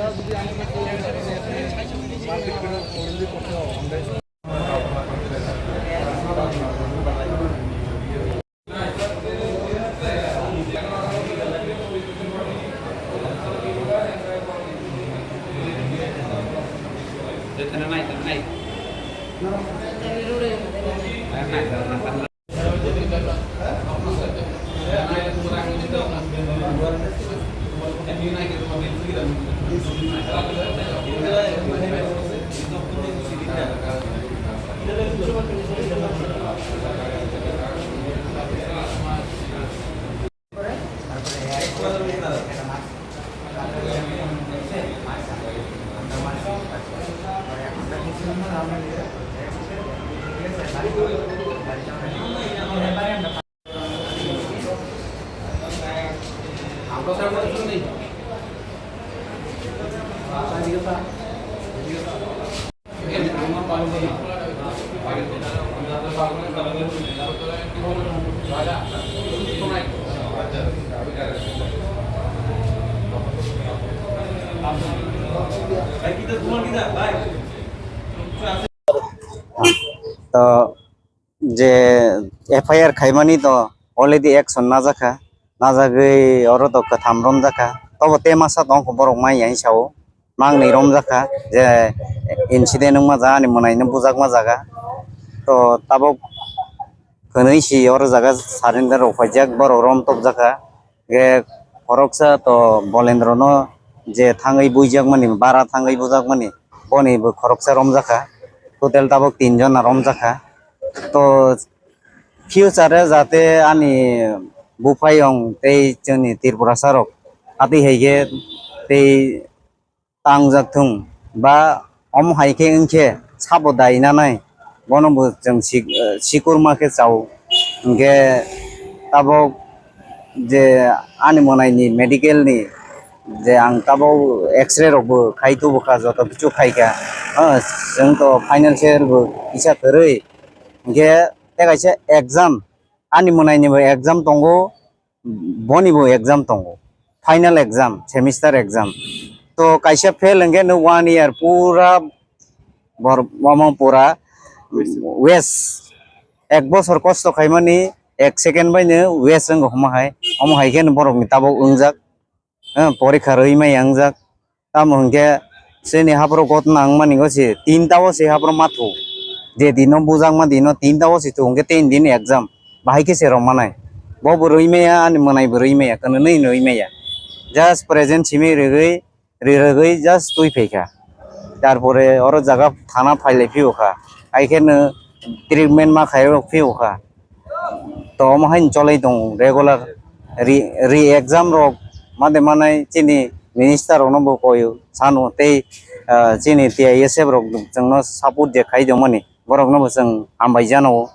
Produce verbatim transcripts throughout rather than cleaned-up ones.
To je F I R khaimani to already action najakha, najagwi oro to kwtham romjakha, tobo tema sa tongkho borok manya hinwi sao, mangnwi romjakha je incident wngma jaga ani mwnaino bujakma jaga, to tabok hwnwi si oro jaga surrender rok paijak, borok rom tokjakha. Ge khoroksa to Bolendrono je thangwi buijakmani, bara thangwi bujakmani, boni bo khoroksa romjakha. Total tabok tin jona romjakha. To future-o jate ani buphayung tei chwngni Tripurasa rok atwi hai khe tei tangjak thung ba omo hai khe wng khe sabo dai nanai, bono bo chwng sik-, sikurma khe chao. Hwnkhe tabok je ani mwnaini medical ni je ang tabok X-ray rok bo khai tubu kha, joto kichu khai kha. Ah, chwng to financial bo kisa kwrwi. Hwnkhe tei kaisa exam, ani mwnaini bo exam tongo, boni bo exam tongo, final exam, semester exam. To kaisa fail hwnkhe no one year pura bor-, omo pura waste. Ek bosor kosto khaimani ek second bai no waste wngkha omo hai. Omo hai khe no borok ni tabok wngjak, eh, porikha rwi maya wngjak. Tamo hwnkhe chini haphuru gotna wngmani go se tinta o se haphuru mathu. Je dino bujakma dino tinta o se thu hwnkhe tin din exam. Bahai khe se rwmanai. Bo bo rwi maya, ani mwnai bo rwi maya, kwnwi rwi maya. Just present simi rwgwi, rirwgwi just twi phaikha. Tarpore oro jaga thana phailai phiyokha. Hai kheno treatment ma khairok phiyokha. To omo haino cholai tongo regular re, re exam rok made manai chini minister rokno bo koyo sano tei, ah, chini T I S F rok chwngno support je khai tongmani borokno bo chwng hambai jano.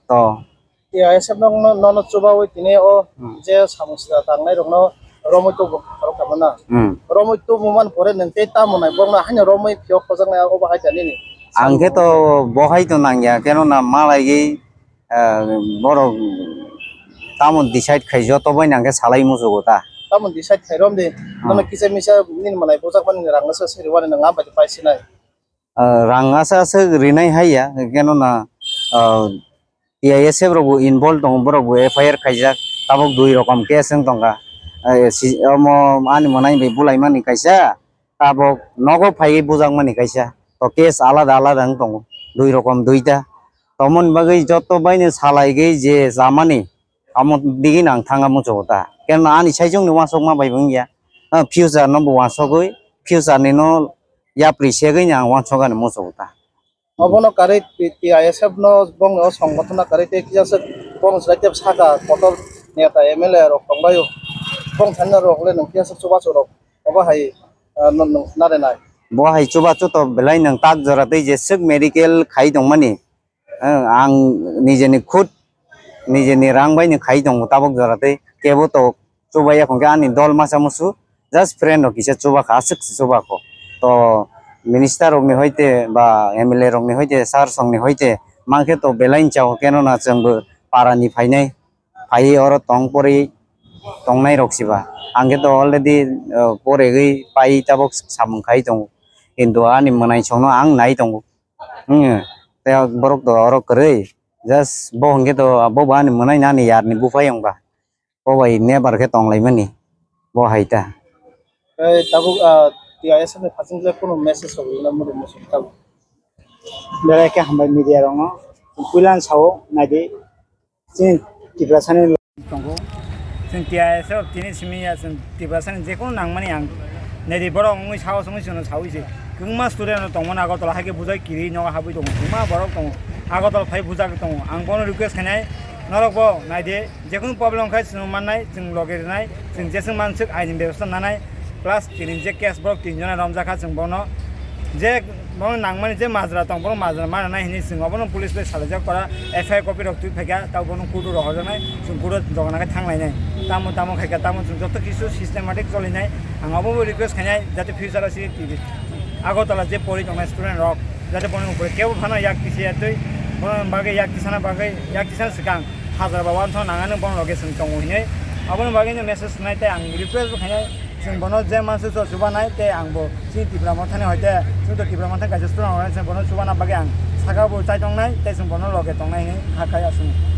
To T I S F no, no, nono chubawi tini o Hmm. je samung sida tangnai rokno romoi tubu khorok tamo na. Hmm. Romoi tubu man pore nwng tei tamo nai borokno haino romoi phiyok khojaknai abo hai ta nini. Ang khe to bo hai to nangya keno na malai gei ah, borok tamo decide khai joto bai nang khe salai muchugo ta. Tamo decide khai rom di. Ah. Nono kisa misa nini malai bujak mani rang nasa siri wani nang ambai pai sinai. Ah, rang asa asa rinai hai ya, keno na, ah, T I S F rok bo involve tongo, borok bo F I R khaijak, tabok dui rokom case wng tongkha. Ah, si, omo ani mwnai bai bulai mani kaisa, tabok nogo phaiwi bujak mani kaisa. To case alada alada wng tongo, dui rokom duita. Tomoni bagwi joto baino salai gwi je chamani, amo digini ang thanga muchungo ta. Keno ani saichung ni uansukma bai bo wngya. Ah, future no bo uansugwi, future ni no yapri segwi ni ang uansuk ani muchungo ta. Obono karwi T-, T I S F no bongni o songbothon no karwi tei kisa swk bongni slai tei saka kotor neta M L A rok tongbaio. Bong thani rok le nwng kisa swk chubachu rok obo hai, ah, no, no, narenai. Bo hai chubachu to belai nwng tak jora tei je swk medical khai tongmani. Eh, ang nijeni khud, nijeni rang bai ni khai tongo tabok jora tei kebo to chubaiya hwnkhe ani dol masa musu just friend rok kisa chubakha, aswk se chubakho. To minister rok ni hoite ba M L A rok ni hoite, sir song ni hoite mankhe to belai ni chao, keno na chwngbo para ni phainai, phaiwi oro tong porwi tongnai rok siba. Ang khe to already, uh, poregwi pai tabok samung khai tongo. Kintu ani mwnaisongno ang nai tongo. Hmm. Tei borok to oro kwrwi. Just bo hwnkhe to bo bo ani mwnai nani yarni buphai wngba. Bo bai nebar khe tonglaimani. Bo hai ta. Tei tabuk, ah, T I S ni phaising le kunu message rok rwna muchung muchung tabuk. Belai khe hambai media rokno. Puila ang sao naidi. Chini Tiprasani tongo. Chini T I S F tini simi ya chini Tiprasani jekunu nangmani ang neri borok wngwi sao wngwi chwngno sawi se. Kwbangma student rok tongmani Agartala hai khe bujai kiri nogo habwi tongo. Kwbangma borok tongo. Agartala phai bujak tongo. Ang bono request khainai norok bo naidi jekunu problem khai chwng mannai chwng loge rinai chwng jeswng manswk aini bebostha nanai. Plus tini je case borok tin jona romjakha chwng bono je bono nangmani je majra tong bono majra mana nai hinwi chwng obono police bai salaijak para F I R copy rok twi phaikha tei bono kudu rok horjaknai chwng kudu jogona khe thanglainai tamo tamo khaikha tamo chwng joto kisu systematic cholinai ang obo request khainai jate future o C T V Agartala je pori tongnai student rok jate bono upore kebo phano yak kisa ya twi bono bagwi yak kisana bagwi yak kisana swkang hajar ba wansong nangani bono loge chwng tongo hinwi aboni bagwi no message nai tei ang request bo khainai. Chwng bono je manse so chubanai tei ang bo chini Tipra Mothani hoite chwng to Tipra Mothani kaisa student rok chwng bono chubana bagwi ang saka bo chai tongnai tei chwng bono loge tongnai hinwi kha khai aswk.